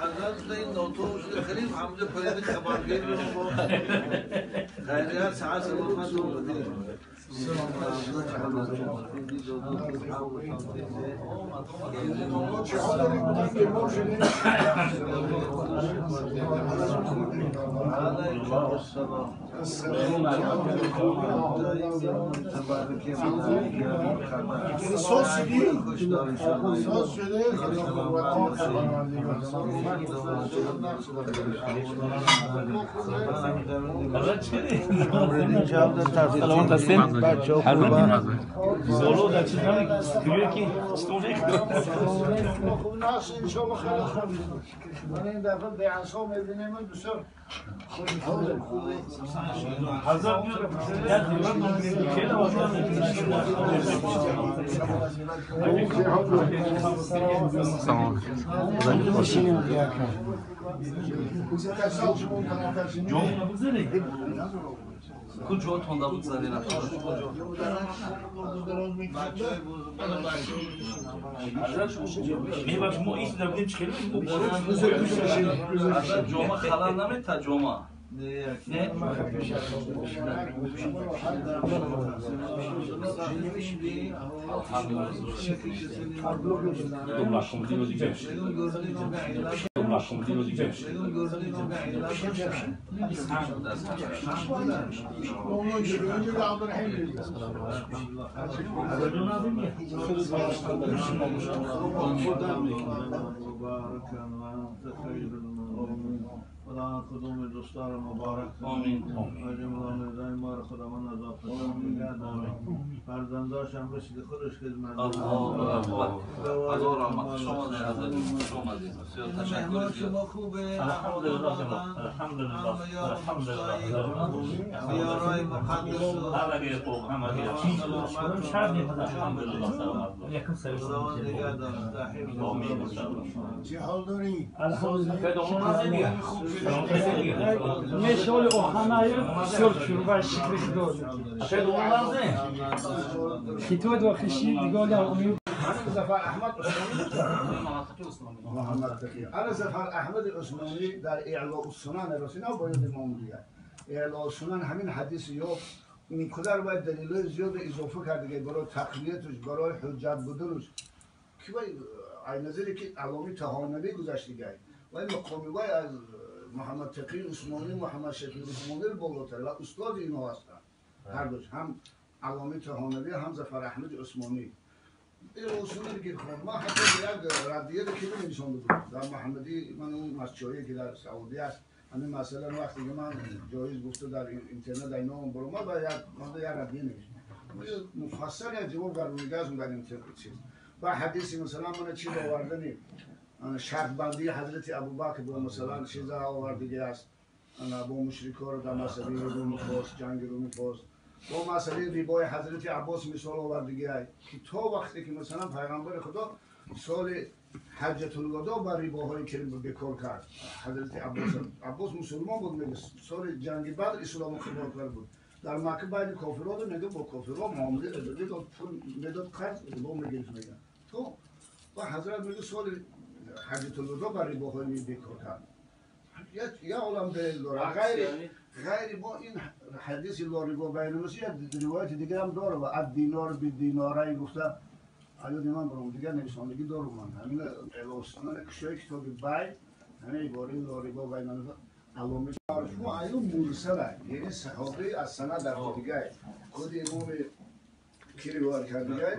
حضرت این نوتو شده خیلی همونجا پرید خبرگیر رو با خیریت ساعت سلامت رو بدید. من این دفعه به عصا می‌بینیم بسیار خوشحالم. خوبه کجا تونده بود زدی نفر؟ میبخش ما ایش نبودیم چه خیلی جمعه خلال نمید تا جمعه نه؟ خدا کدوم دوستان مبارک آمین. آمین. ما را خداوند از آفت نگه فرزنداش هم مثل خودش خدمت. الله اکبر. هزار رحمت شما شما تشکر. شما خوبه؟ الحمدلله الحمدلله الحمدلله. زیارای مقدس همه خوب همه الحمدلله سلامت. خداوند نگه داره. آمین. چه حال داری؟ الحمدلله. Meşhur Ohanayı sör şükrü Kitod و خشی دیگه امید. زفر احمد عثمانی محمد تقی انا زفر احمد عثمانی در اعلاء السنن رسینا باید امام دیگه اعلاء السنن همین حدیث یافت اونقدر باید دلیل زیاد اضافه کرده که برای تقویتش برای حجت بودنش که باید نظری که علامی طحانوی گذشت دیگه و این مقامی وای از محمد تقی عثمانی محمد شفیع عثمانی بالاتر و استاد اینا هستند هر دوش هم علامی طحانوی هم زفر احمد عثمانی. این اصولی که خب ما حتی یک ردیه که نمی‌نویسم بود در محمدی من اون مسجدی که در سعودی است همین مثلا وقتی که من جایز گفته در اینترنت اینا اون برو ما با یک من یک ردیه نوشتم مفصل یک جواب برمیگردم در اینترنت چیز و حدیثی مثلا من چیز آوردنی شرط بندی حضرت ابوبکر با مثلا چیزا آوردگی است با مشرکان رو در مسئله رومی فارس جنگ رومی فارس با مسئله ربای حضرت عباس مثال آوردگی که تا وقتی که مثلا پیغمبر خدا سال حجة الوداع بر رباهایی که بکار کرد حضرت عباس عباس مسلمان بود میگه سال جنگ بدر اسلام قبول کرد بود در مکه بین کافران میگه با کافران معامله داد پول میداد قرض ربا میگرفت میگه تو و حضرت میگه سال حجة الوداع بر رباهایی بکار کرد یه عالم دلیل داره غیر با این حدیث لا ربا بین المسیح روایت دیگه هم داره و الدینار بالدینارین گفته یاد من برام دیگه نویسندگی دارم من همین اعلاء کشای کتاب بیع همین عباره لا ربا بین علامه شما ایو مرسله یعنی صحابه از سند در دیگه خود امام کی روایت کرده دیگه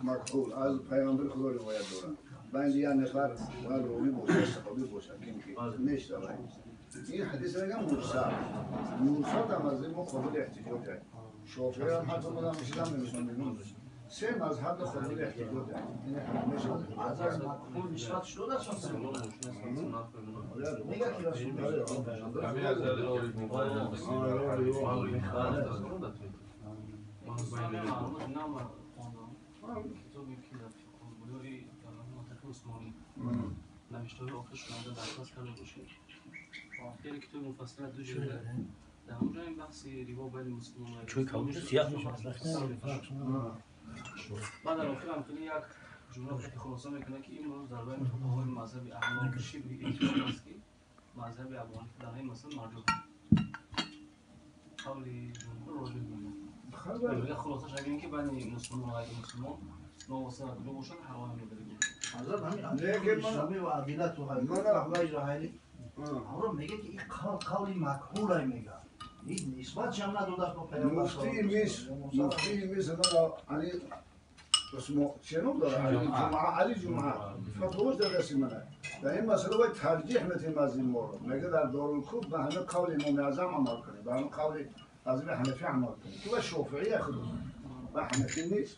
مکحول از پیامبر خدا روایت داره بین یه نفر و راوی باشه صحابی باشه که نشته این حدیث میگم مرسل مرسل هم از ما قابل احتجاج است. شافعی هم حتی مدام چیزام نمی‌شون سه مذهب قابل احتجاج است. این همیشه از مکحول نسبت شده اصلا میگه که رسول نوشته‌های آخرش رو درخواست کرده باشید. خیلی کتاب مفصل دو جلده. در اونجا این بحث ریبا بین مسلمان چون کابوس سیاه میشه. بعد در آخر هم خیلی یک جمله که خلاصه میکنه که امروز در بین فقهای مذهب احناف شبه اتفاق است که مذهب ابو حنیفه در این مسئله مرجوح قول جمهور راجع میگه. میگه خلاصش این که بین مسلمان و غیر مسلمان نواسه دو باشن حرام میبره. حضرت همین اسلامی و عدالت و غیره آن میگه که این قول مکحول میگه. این نسبت هم نداده به پیامبر. مفتی میس من علی اسمه چه نام داره؟ علی جمعه فتواش در دست منه. در این مسئله باید ترجیح میتیم از این مورد. میگه در دارالکوف به همه قول امام اعظم عمل کنه، به همه قول مذهب حنفی عمل کنه. تو شافعی خود و حنفی نیست.